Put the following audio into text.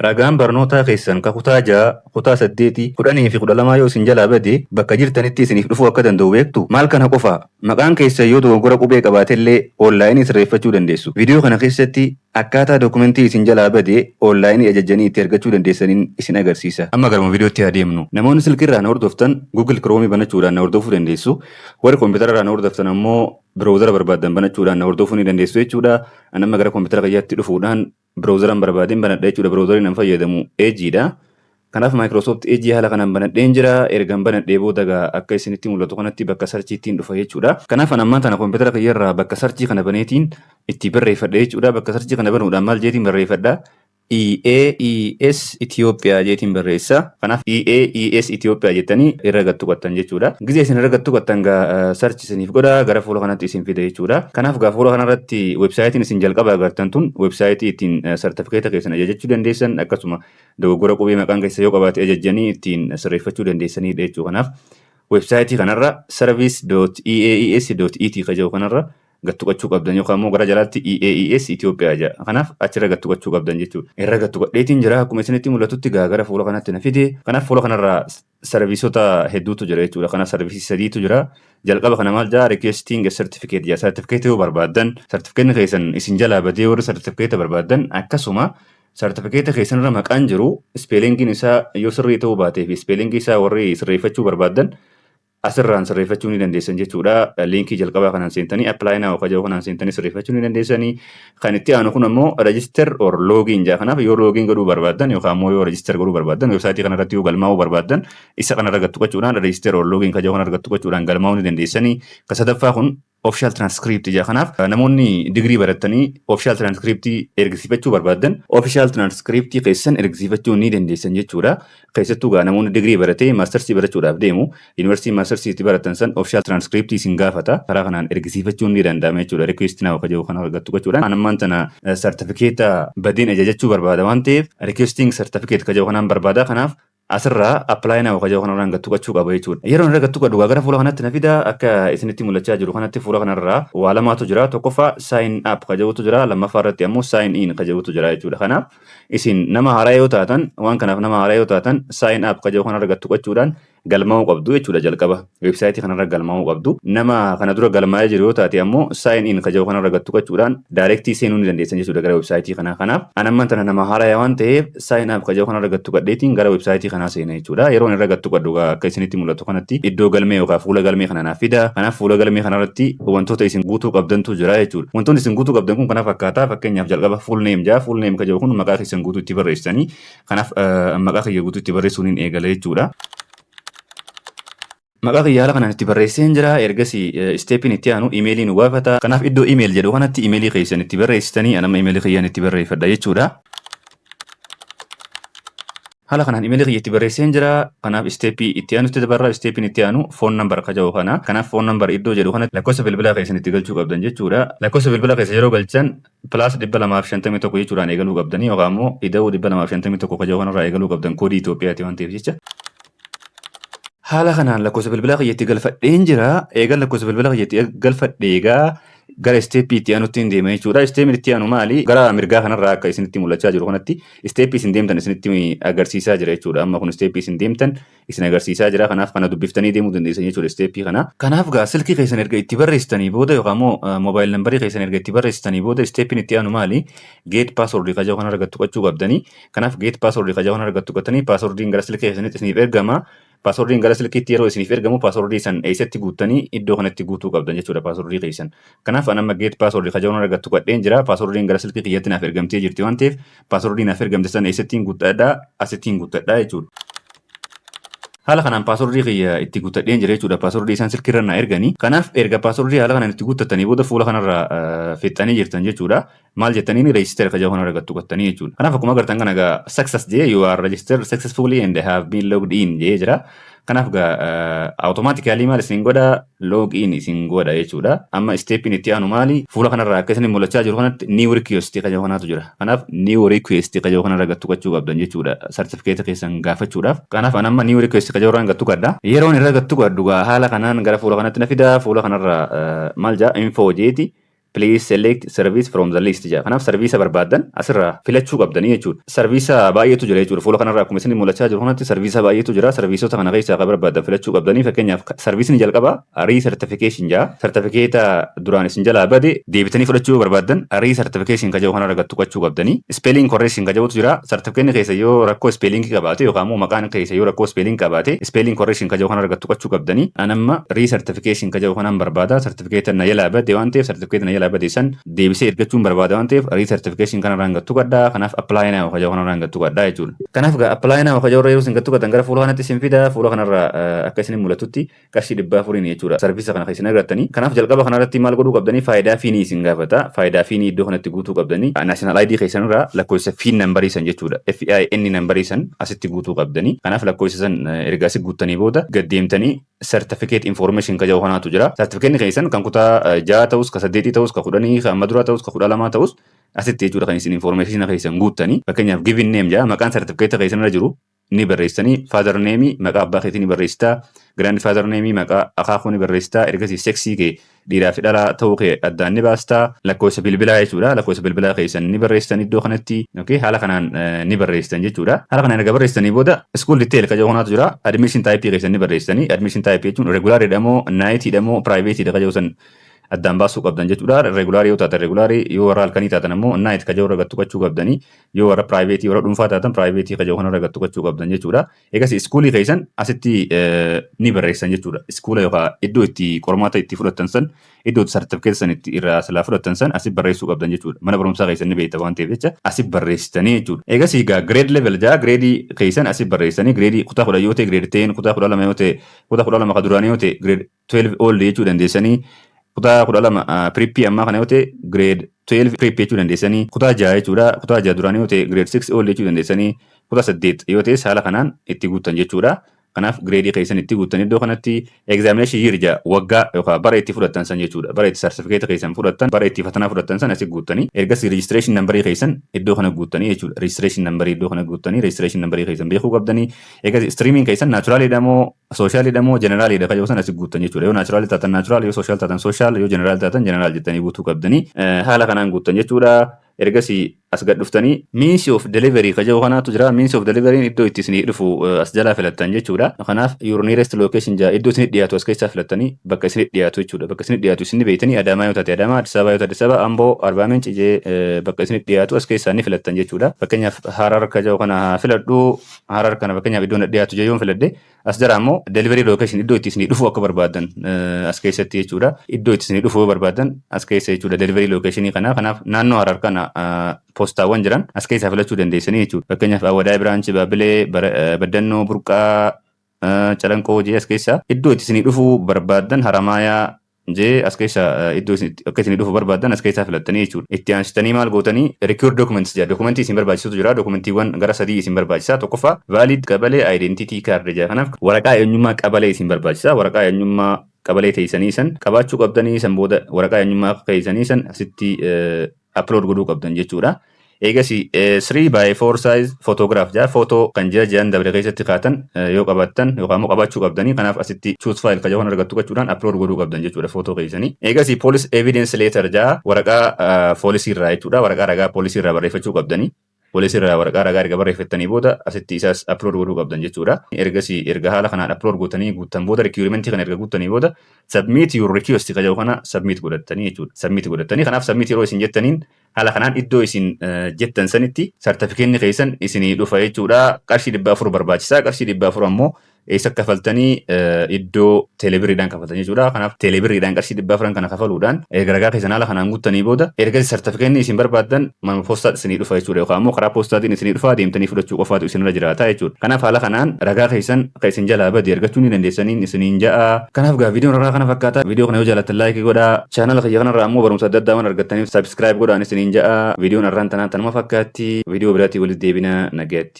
Ragaan barnootaa keessan ka kutaa 6, kutaa 8, 10 fi 12 yoo isin jalaa bade bakka jirtanitti isiniif dhufuu akka danda'u beektuu? Maal kana qofa, maqaan keessan yoo dogoggora qubee qabaatellee onlaayinii sirreeffachuu dandeessu. Viidiyoo kana keessatti akkaataa dookumentii isin jalaa bade onlaayinii ajajjanii itti argachuu dandeessaniin isin agarsiisa. Amma garuma viidiyootti haa deemnu. Namoonni silkiirraa na hordoftan Google Chrome banachuudhaan na hordofuu dandeessu. Warri kompiitararraa na hordoftan ammoo browsera barbaaddan banachuudhaan na hordofuu ni dandeessu jechuudha. Ani amma gara kompiitara kiyyaatti dhufuudhaan browseran barbaadeen banadha jechuudha. Browseriin an fayyadamu Edge dha. Kanaaf Microsoft Edge haala kanaan banadheen jira. Ergan banadhee booda egaa akka isinitti mul'atu kanatti bakka sarchiittiin dhufa jechuudha. Kanaaf an ammaan tana kompiitara kiyyarraa bakka sarchii kana baneetiin itti barreeffadha jechuudha. Bakka sarchii kana banuudhaan maal jeetiin barreeffadha? EAES Ethiopia jeetiin barreessa. Kanaaf EAES Ethiopia jettanii irra gad tuqattan jechuudha. Gizee isin irra gad tuqattan gaa search isiniif godha, gara fuula kanatti isin fida jechuudha. Kanaaf gaa fuula kanarratti websaayitiin isin jalqaba agartan tun websaayitii ittiin sartifikeeta keessan ajajachuu dandeessan, akkasuma dogoggora qubee maqaan keessa yoo qabaate ajajjanii ittiin sirreeffachuu dandeessanidha jechuudha. Kanaaf websaayitii kanarra service.eaes.et ka jedhu kanarra gad tuqachuu qabdan, yookaan immoo gara jalaatti EAES Itoophiyaa jedha. Kanaaf achirra gad tuqachuu qabdan jechuudha. Irra gad tuqadheetiin jira, akkuma isinitti mul'atutti gaa gara fuula kanatti na fide. Kanaaf fuula kanarra sarviisota hedduutu jira jechuudha. Kanaaf sarviisii sadiitu jira. Jalqaba kana maal jedha? Requesting a certificate jedha. Certificate yoo barbaaddan, certificate keessan isin jalaa badee warri certificate barbaaddan, akkasuma certificate keessan irra maqaan jiru spellingiin isaa yoo sirrii ta'uu baatee fi spellingii isaa warri sirreeffachuu barbaaddan asirraan sirreeffachuu ni dandeessan jechuudha. Liinkii jalqabaa kanaan seentanii, apply now ka jedhu kanaan seentanii sirreeffachuu ni dandeessanii. Kan itti aanu kun ammoo register or login jedha. Kanaaf yoo login godhuu barbaaddan yookaan ammoo yoo register godhuu barbaaddan, websaayitii kanarratti yoo galmaa'uu barbaaddan, isa kanarra gad tuqachuudhaan, register or login ka jedhu kanarra gad tuqachuudhaan galmaa'uu ni dandeessanii. Ka sadaffaa kun official transcript jedha. Kanaaf namoonni digirii baratanii official transcript ergisiifachuu barbaaddan, official transcript keessan ergisiifachuu ni dandeessan jechuudha. Keessattuu gaa namoonni digirii baratee maastarsii barachuudhaaf deemu, yuunivarsiitii maastarsii itti baratan san official transcript isin gaafata. Karaa kanaan ergisiifachuun ni danda'ama jechuudha. Request now ka jedhu kana gad tuqachuudhaan. An ammaan tana sartifikeeta badeen ajajachuu barbaada waan ta'eef, requesting certificate ka jedhu kanaan barbaada. Kanaaf asirraa apply now ka jedhu kanarraan gad tuqachuu qaba jechuudha. Yeroo irra gad tuqadhu gara fuula kanatti na fida. Akka isinitti mul'achaa jiru kanatti fuula kanarraa waa lamaatu jira. Tokkoffaa sign up ka jedhutu jira. Lammaffaa irratti ammoo sign in ka jedhutu jira jechuudha. Kanaaf isin nama haaraa yoo taatan, waan kanaaf nama haaraa yoo taatan, sign up ka jedhu kanarra gad tuqachuudhaan galmaa'uu qabdu jechuudha jalqaba. Weebsaayitii kanarra galmaa'uu qabdu. Nama kana dura galmaa'ee jiru yoo taate ammoo sign in ka jedhu kanarra gad tuqachuudhaan directii seenuu ni dandeessan jechuudha gara weebsaayitii kanaa. Kanaaf an ammaan tana nama haaraa waan ta'eef, sign up ka jedhu kanarra gad tuqadheetiin gara weebsaayitii kanaa seena jechuudha. Yeroo irra gad tuqadhu akka isinitti mul'atu kanatti iddoo galmee yookaan fuula galmee kana naaf fida. Kanaaf fuula galmee kanarratti wantoota isin guutuu qabdantu jira jechuudha. Wantoonni isin guutuu qabdan kun kana fakkaata. Fakkeenyaaf jalqaba full name jaa. Full name ka jedhu kun maqaa keessan guutuu itti barreessitanii. Kanaaf maqaa kiyya guutuu itti barreessuun hin eegala jechuudha. Maqaa kiyya haala kanaan itti barreesseen jira. Ergasii stepiin itti aanu imeelii nu gaafata. Kanaaf iddoo email jedhu kanatti imeelii keessan itti barreessitanii, anamma imeelii kiyyaan itti barreeffadha jechuudha. Haala kanaan imeelii kiyya itti barreesseen jira. Kanaaf stepii itti aanutti dabarra. Stepiin itti aanu phone number ka jedhu kana. Kanaaf phone number iddoo jedhu kanatti lakkoofsa bilbilaa keessan itti galchuu qabdan jechuudha. Lakkoofsa bilbilaa keessa yeroo galchan plus 251 jechuudhaan eegaluu qabdanii, yookaan immoo ida'uu 251 ka jedhu kanarraa eegaluu qabdan, koodii Itoophiyaati waan ta'eef jecha. Haala kanaan lakkoofsa bilbilaa kiyya itti galfadheen jira. Eegan lakkoofsa bilbilaa kiyya itti galfadhee egaa gara stepii itti aanutti hin deema jechuudha. Stepiin itti aanu maali? Gara mirgaa kanarraa akka isinitti mul'achaa jiru kanatti stepii isin deemtan isinitti agarsiisaa jira jechuudha. Amma kun stepii isin deemtan isin agarsiisaa jira. Kanaaf kana dubbiftanii deemuu dandeessan jechuudha stepii kana. Kanaaf gaa silkii keessan erga itti barreessitanii booda, yookaan immoo mobile numberii keessan erga itti barreessitanii booda, stepiin itti aanu maali? Get password ka jedhu kana argattu qachuu qabdanii. Kanaaf get password ka jedhu kana argattu qattanii, passwordiin gara silkii keessanitti isiniif ergama. Passwordiin gara silkiitti yeroo isiniif ergamu, passwordii san eessatti guuttanii? Iddoo kanatti guutuu qabdan jechuudha passwordii keessan. Kanaaf an amma get passwordii ka jedhu argattu qadheen jira. Passwordiin gara silkii kiyyatti naaf ergamtee jirti waan ta'eef, passwordii naaf ergamte san eessattiin guuttadhaa? Asittiin guuttadhaa jechuudha. Haala kanaan passwordii kiyya itti guuttadheen jira jechuudha. Passwordii isaan silkiirra naa erganii. Kanaaf erga passwordii haala kanaan itti guuttatanii booda fuula kanarra fixxanii jirtan jechuudha. Maal jettanii? Register ka jedhu kana argattu qattanii jechuudha. Kanaaf akkuma agartan kana egaa success jee, "You are registered successfully and have been logged in" jee jira. Kanaaf egaa automatically maal isin godha? Log in isin godha jechuudha. Amma stepiin itti aanu maali? Fuula kanarraa akka isin mul'achaa jiru kanatti new request ka jedhu kanaatu jira. Kanaaf new request ka jedhu kanarra gattu qachuu qabdan jechuudha. Sartifikeeta keessan gaafachuudhaaf. Kanaaf an amma new request ka jedhu irraan gattu qadha. Yeroon irra gattu qadhu haala kanaan gara fuula kanatti na fida. Fuula kanarra maal jaa? Info jeeti. Please select service from the list jedha. Kanaaf service barbaaddan asirraa filachuu qabdanii jechuudha. Service baay'eetu jira jechuudha. Fuula kanarraa akkuma isin mul'achaa jiru kanatti service baay'eetu jira. Serviceota kana keessaa kan barbaaddan filachuu qabdanii. Fakkeenyaaf, serviceni jalqabaa re-certification jedha. Sartifikeeta duraan isin jalaa bade deebitanii fudhachuu yoo barbaaddan, re-certification ka jedhu kanarra gad tuqachuu qabdanii. Spelling correction ka jedhutu jira. Sartifikeetni keessa yoo rakkoo spelling qabaate yookaan immoo maqaan keessa yoo rakkoo spelling qabaate, spelling correction ka jedhu kanarra gad tuqachuu qabdanii. An amma re-certification ka jedhu kanaan barbaada. Sartifikeeta na jalaa bade waan ta'eef, sartifikeeta na jalaa bade san deebisee ergachuun barbaada waan ta'eef, re-certification kanarraan gad tuqadha. Kanaaf apply now ka jedhu kanarraan gad tuqadha jechuudha. Kanaaf gaa apply now ka jedhu yeroo isin gad tuqatan gara fuula kanatti isin fida. Fuula kanarra akka isin mul'atutti qarshii 400n jechuudha. Service kana kan isin argattanii. Kanaaf jalqaba kanarratti maal godhuu qabdanii? Faayidaa FINii isin gaafata. Faayidaa FINii iddoo kanatti guutuu qabdanii. National ID keessanirraa lakkoofsa FIN numberii san jechuudha. FIN numberii san asitti guutuu qabdanii. Kanaaf lakkoofsa san erga asi guuttanii booda gad deemtanii certificate information ka jedhu kanaatu jira. Certificate keessan kan kutaa 6 ta'us, ka 8 ta'us, ka 10, ka amma duraa ta'us, ka 12 ta'us, asitti jechuudha kan isin information keessan guuttanii. Fakkeenyaaf, given name jedha, maqaan certificate keessan irra jiru ni barreessanii, father name maqaa abbaa keetii ni barreessitaa, grand father name maqaa akaakuu ni barreessitaa, ergasii sexii kee dhiiraa fi dhalaa ta'uu kee addaan ni baastaa, lakkoofsa bilbilaa jechuudha, lakkoofsa bilbilaa keessan ni barreessitan iddoo kanatti, okay, haala kanaan ni barreessitan jechuudha. Haala kanaan erga barreessitanii booda school detail ka jedhu kanaatu jira. Admission type keessan ni barreessitanii. Admission type jechuun regular moo night moo private dha ka jedhu san addaan baasuu qabdan jechuudha. Regularii yoo taatan regularii, yoo warra halkanii taatan ammoo night ka jedhu irra tuqachuu qabdanii, yoo warra privateii, warra dhuunfaa taatan privateii ka jedhu kanarra tuqachuu qabdan jechuudha. Egas schoolii keessan asitti ni barreessan jechuudha. Schoola yookaan iddoo itti qormaata itti fudhattan san, iddoo itti sartifikeeta san itti irraa silaa fudhattan san asitti barreessuu qabdan jechuudha. Mana barumsaa keessan ni beekta waan ta'eef jecha asitti barreessitanii jechuudha. Egas egaa grade level jaa, gradeii keessan asitti barreessanii, gradeii kutaa 10 yoo ta'e grade 10, kutaa 12 yoo ta'e kutaa 12 ka duraanii yoo ta'e grade 12 old jechuu dandeessanii, kutaa 12 prepii ammaa kana yoo ta'e grade 12 prep jechuu dandeessanii, kutaa 6 jechuudha, kutaa 6 duraanii yoo ta'e grade 6 old jechuu dandeessanii, kutaa 8 yoo ta'e haala kanaan itti guuttan jechuudha. Kanaaf gradeii keessan itti guuttan iddoo kanatti. Examination year jaa, waggaa yookaan bara itti fudhattan san jechuudha. Bara itti sartifikeeta keessan fudhattan, bara itti fatanaa fudhattan san asitti guuttanii, ergas registration numberii keessan iddoo kana guuttanii jechuudha. Registration numberii iddoo kana guuttanii, registration numberii keessan beekuu qabdanii. Egas streamiin keessan naturaliidha moo socialiidha moo generaliidha kan san asitti guuttan jechuudha. Yoo naturalii taatan natural, yoo social taatan social, yoo general taatan general jettanii guutuu qabdanii, haala kanaan guuttan jechuudha. Ergasii as gad dhuftanii means of delivery ka jedhu kanaatu jira. Means of delivery iddoo itti isinii dhufu as jalaa filattan jechuudha. Kanaaf your nearest location jaa, iddoo isinii dhiyaatu as keessaa filattanii, bakka isinii dhiyaatu jechuudha. Bakka isinii dhiyaatu isin beektanii, Adaamaa yoo taate Adaamaa, Addis Ababaa yoo taate Addis Ababa, Amboo, Arbaa Minci jee, bakka isinii dhiyaatu as keessaa ni filattan jechuudha. Fakkeenyaaf, Harar ka jedhu kana filadhu. Harar kana fakkeenyaaf iddoo dhiyaatu jee yoon filadhe, as jala ammoo delivery location iddoo itti isinii dhufu akka barbaaddan as keessatti jechuudha. Iddoo itti isinii dhufu yoo barbaaddan as keessa jechuudha delivery location kana. Kanaaf naannoo Harar kana poostaawwan jiran as keessaa filachuu dandeessanii jechuudha. Fakkeenyaaf, Awwadaay Branch, Baabilee, Baddannoo, Burqaa, Calanqoo jee, as keessaa iddoo itti isinii dhufuu barbaaddan, Haramaayaa jee, as keessa iddoo akka isinii dhufu barbaaddan as keessaa filattanii jechuudha. Itti aansitanii maal gootanii? Required documents jedha. Dokumentii isin barbaachisutu jira. Dokumentiiwwan gara sadii isin barbaachisa. Tokkoffaa, valid qabalee identity card jedha. Kanaaf waraqaa eenyummaa qabalee isin barbaachisa. Waraqaa eenyummaa qabalee teessanii san qabaachuu qabdanii, san booda waraqaa eenyummaa keessanii san asitti upload godhuu qabdan jechuudha. Eegas 3 by 4 size photograph jaa, footoo kan ji'a ji'an dabre keessatti kaatan yoo qabaattan yookaan immoo qabaachuu qabdanii. Kanaaf asitti choose file kan jedhu argattu gochuudhaan upload godhuu qabdan jechuudha footoo keessanii. Eegas police evidence letter jaa, waraqaa poolisii irraa jechuudha, waraqaa ragaa poolisii irraa barreeffachuu qabdanii. Poolisii irraa waraqaa ragaa erga barreeffattanii booda asitti isaas upload godhuu qabdan jechuudha. Ergasii erga haala kanaan upload gootanii guuttan booda, requirement kana erga guuttanii booda, submit your request kan jedhu kana submit godhattanii jechuudha. Submit godhattanii, kanaaf submit yeroo isin jettaniin haala kanaan iddoo isin jettan sanitti sartifikeetni keessan isinii dhufa jechuudha. Qarshii 400 barbaachisaa. Qarshii 400 ammoo eessa kafaltanii? Iddoo teelebirriidhaan kafaltan jechuudha. Kanaaf teelebirriidhaan qarshii 400 kana kafaluudhaan erga ragaa keessan haala kanaan guuttanii booda, erga sartifikeetni isin barbaaddan mana poostaa isinii dhufa jechuudha. Yookaan immoo karaa poostaatiin isinii dhufa, deemtanii fudhachuu qofaatu isinirra jiraata jechuudha. Kanaaf haala kanaan ragaa keessan kan isin jalaa bade argachuu ni dandeessaniin isiniin ja'a. Kanaaf gaa viidiyoon ragaa kana fakkaata. Viidiyoo kana yoo jaallattan likeii godhaa. Chaanala kiyya kanarraa ammoo barumsa adda addaa waan argattaniif subscribe godhaan isiniin ja'a. Viidiyoon har'aan tanaa tanuma fakkaatti. Viidiyoo biraatii walitti deebina, nagaatti.